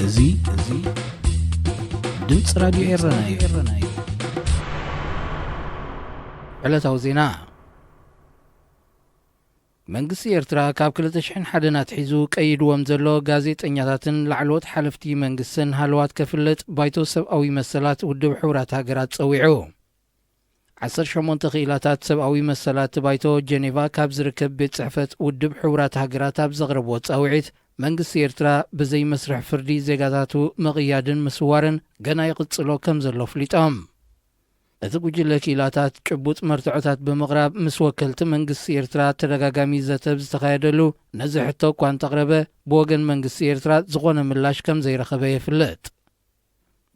እዚ፣ እዚ ድምፂ ራዲዮ ኤረና እዩ። ዕለታዊ ዜና። መንግስቲ ኤርትራ ካብ ክልተ ሽሕን ሓደን ኣትሒዙ ቀይድዎም ዘሎ ጋዜጠኛታትን ላዕለዎት ሓለፍቲ መንግስትን ሃለዋት ከፍልጥ ባይቶ ሰብኣዊ መሰላት ውድብ ሕቡራት ሃገራት ጸዊዑ። ዓሰርተ ሸሞንተ ክኢላታት ሰብኣዊ መሰላት ባይቶ ጀኔቫ ካብ ዝርከብ ቤት ጽሕፈት ውድብ ሕቡራት ሃገራት ኣብ ዘቕረብዎ ጻውዒት፣ መንግስቲ ኤርትራ ብዘይ መስርሕ ፍርዲ ዜጋታቱ ምቕያድን ምስዋርን ገና ይቕጽሎ ከም ዘሎ ኣፍሊጦም። እቲ ጉጅለ ክኢላታት ጭቡጥ መርትዖታት ብምቕራብ ምስ ወከልቲ መንግስቲ ኤርትራ ተደጋጋሚ ዘተ ዝተኻየደሉ ነዚ ሕቶ እኳ እንተቕረበ፣ ብወገን መንግስቲ ኤርትራ ዝኾነ ምላሽ ከም ዘይረኸበ የፍልጥ።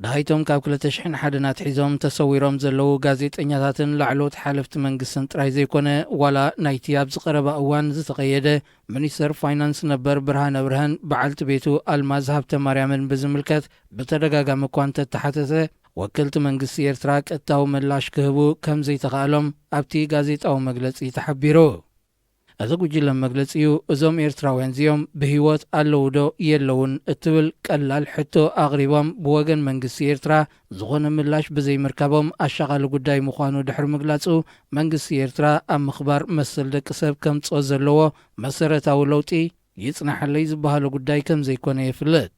ደሃይቶም ካብ ክልተ ሽሕን ሓደን ኣትሒዞም ተሰዊሮም ዘለዉ ጋዜጠኛታትን ላዕለዎት ሓለፍቲ መንግስትን ጥራይ ዘይኮነ፣ ዋላ ናይቲ ኣብዚ ቀረባ እዋን ዝተቐየደ ሚኒስተር ፋይናንስ ነበር ብርሃነ ብርሀን በዓልቲ ቤቱ ኣልማዝ ሃብተ ማርያምን ብዝምልከት ብተደጋጋሚ እኳ እንተተሓተተ፣ ወከልቲ መንግስቲ ኤርትራ ቀጥታዊ ምላሽ ክህቡ ከም ዘይተኻእሎም ኣብቲ ጋዜጣዊ መግለጺ ተሓቢሩ። እቲ ጉጅለ መግለጺኡ፣ እዞም ኤርትራውያን እዚኦም ብህይወት ኣለዉ ዶ የለዉን እትብል ቀላል ሕቶ ኣቕሪቦም፣ ብወገን መንግስቲ ኤርትራ ዝኾነ ምላሽ ብዘይምርካቦም ኣሻቓሊ ጉዳይ ምዃኑ ድሕሪ ምግላጹ፣ መንግስቲ ኤርትራ ኣብ ምኽባር መሰል ደቂ ሰብ ከምጽኦ ዘለዎ መሰረታዊ ለውጢ ይጽናሓለይ ዝበሃሎ ጉዳይ ከም ዘይኮነ የፍልጥ።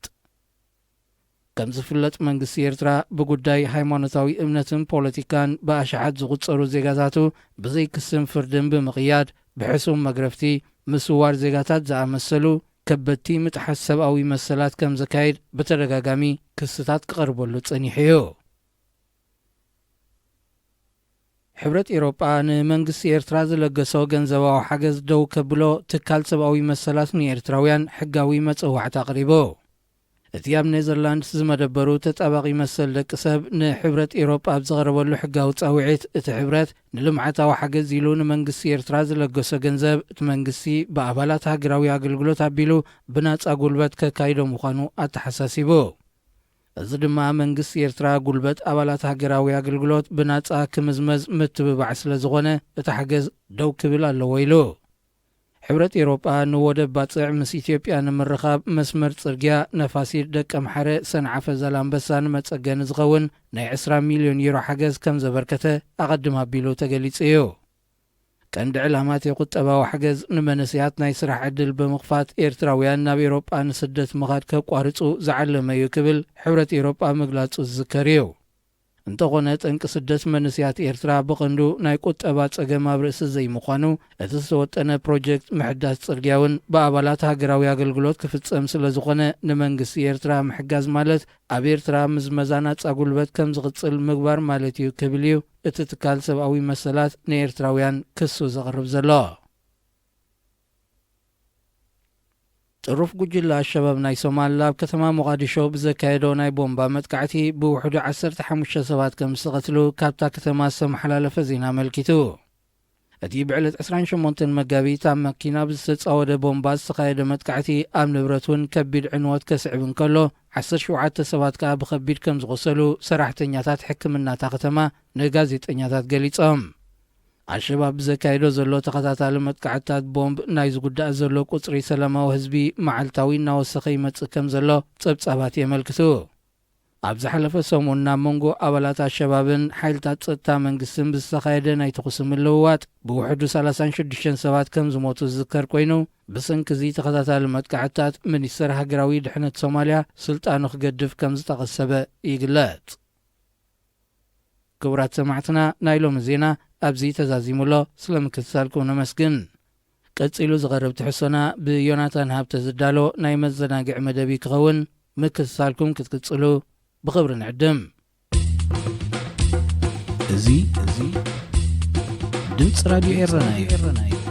ከም ዝፍለጥ፣ መንግስቲ ኤርትራ ብጉዳይ ሃይማኖታዊ እምነትን ፖለቲካን ብኣሽሓት ዝቑጸሩ ዜጋታቱ ብዘይ ክስን ፍርድን ብምቕያድ፣ ብሕሱም መግረፍቲ፣ ምስዋር ዜጋታት ዝኣመሰሉ ከበድቲ ምጥሓስ ሰብኣዊ መሰላት ከም ዘካይድ ብተደጋጋሚ ክስታት ክቐርበሉ ጸኒሑ እዩ። ሕብረት ኤውሮጳ ንመንግስቲ ኤርትራ ዝለገሶ ገንዘባዊ ሓገዝ ደው ከብሎ ትካል ሰብኣዊ መሰላት ንኤርትራውያን ሕጋዊ መጸዋዕታ ኣቕሪቡ። እቲ ኣብ ኔዘርላንድስ ዝመደበሩ ተጣባቒ መሰል ደቂ ሰብ ንሕብረት ኤውሮጳ ኣብ ዘቕረበሉ ሕጋዊ ጻውዒት፣ እቲ ሕብረት ንልምዓታዊ ሓገዝ ኢሉ ንመንግስቲ ኤርትራ ዝለገሶ ገንዘብ፣ እቲ መንግስቲ ብኣባላት ሃገራዊ ኣገልግሎት ኣቢሉ ብናጻ ጉልበት ከካይዶ ምዃኑ ኣተሓሳሲቡ። እዚ ድማ መንግስቲ ኤርትራ ጉልበት ኣባላት ሃገራዊ ኣገልግሎት ብናጻ ክምዝመዝ ምትብባዕ ስለ ዝኾነ፣ እቲ ሓገዝ ደው ክብል ኣለዎ ኢሉ። ሕብረት ኤውሮጳ ንወደብ ባጽዕ ምስ ኢትዮጵያ ንምርኻብ መስመር ጽርግያ ነፋሲት ደቀምሓረ ሰንዓፈ ዛላምበሳ ንመጸገኒ ዝኸውን ናይ ዕስራ ሚልዮን ዩሮ ሓገዝ ከም ዘበርከተ ኣቐድም ኣቢሉ ተገሊጹ እዩ። ቀንዲ ዕላማ እቲ ቁጠባዊ ሓገዝ ንመንእሰያት ናይ ስራሕ ዕድል ብምኽፋት ኤርትራውያን ናብ ኤውሮጳ ንስደት ምኻድ ከቋርጹ ዝዓለመ እዩ ክብል ሕብረት ኤውሮጳ ምግላጹ ዝዝከር እዩ። እንተኾነ፣ ጠንቂ ስደት መንእሰያት ኤርትራ ብቐንዱ ናይ ቁጠባ ጸገም ኣብ ርእሲ ዘይምዃኑ፣ እቲ ዝተወጠነ ፕሮጀክት ምሕዳስ ጽርግያ እውን ብኣባላት ሃገራዊ ኣገልግሎት ክፍጸም ስለ ዝኾነ፣ ንመንግስቲ ኤርትራ ምሕጋዝ ማለት ኣብ ኤርትራ ምዝመዛ ናጻ ጉልበት ከም ዝቕጽል ምግባር ማለት እዩ ክብል እዩ እቲ ትካል ሰብኣዊ መሰላት ንኤርትራውያን ክሱ ዘቕርብ ዘሎ። ጥሩፍ ጉጅለ ኣልሸባብ ናይ ሶማል ኣብ ከተማ ሞቓዲሾ ብዘካየዶ ናይ ቦምባ መጥቃዕቲ ብውሕዱ ዓሰርተ ሓሙሽተ ሰባት ከም ዝተቐትሉ ካብታ ከተማ ዝተመሓላለፈ ዜና ኣመልኪቱ። እቲ ብዕለት ዕስራን ሸሞንተን መጋቢት ኣብ መኪና ብዝተጻወደ ቦምባ ዝተኻየደ መጥቃዕቲ ኣብ ንብረት እውን ከቢድ ዕንወት ከስዕብ እንከሎ፣ ዓሰርተ ሸውዓተ ሰባት ከኣ ብኸቢድ ከም ዝቖሰሉ ሰራሕተኛታት ሕክምና እታ ከተማ ንጋዜጠኛታት ገሊጾም። ኣልሸባብ ብዘካየዶ ዘሎ ተኸታታሊ መጥቃዕትታት ቦምብ ናይ ዝጉዳእ ዘሎ ቁጽሪ ሰላማዊ ህዝቢ መዓልታዊ እናወሰኸ ይመጽእ ከም ዘሎ ጸብጻባት የመልክቱ። ኣብ ዝሓለፈ ሰሙን ናብ መንጎ ኣባላት ኣልሸባብን ሓይልታት ጸጥታ መንግስትን ብዝተኻየደ ናይ ተኹሲ ምልውዋጥ ብውሕዱ ሰላሳን ሽዱሽተን ሰባት ከም ዝሞቱ ዝዝከር ኮይኑ፣ ብሰንኪ እዚ ተኸታታሊ መጥቃዕትታት ሚኒስተር ሃገራዊ ድሕነት ሶማልያ ስልጣኑ ክገድፍ ከም ዝተቐሰበ ይግለጽ። ክቡራት ሰማዕትና፣ ናይ ሎሚ ዜና ኣብዚ ተዛዚሙ ኣሎ። ስለ ምክትታልኩም ነመስግን። ቀጺሉ ዝቐርብ ትሕዝቶና ብዮናታን ሃብተ ዝዳሎ ናይ መዘናግዒ መደብ እዩ ክኸውን። ምክትታልኩም ክትቅጽሉ ብኽብሪ ንዕድም። እዚ፣ እዚ ድምፂ ራዲዮ ኤረና እዩ።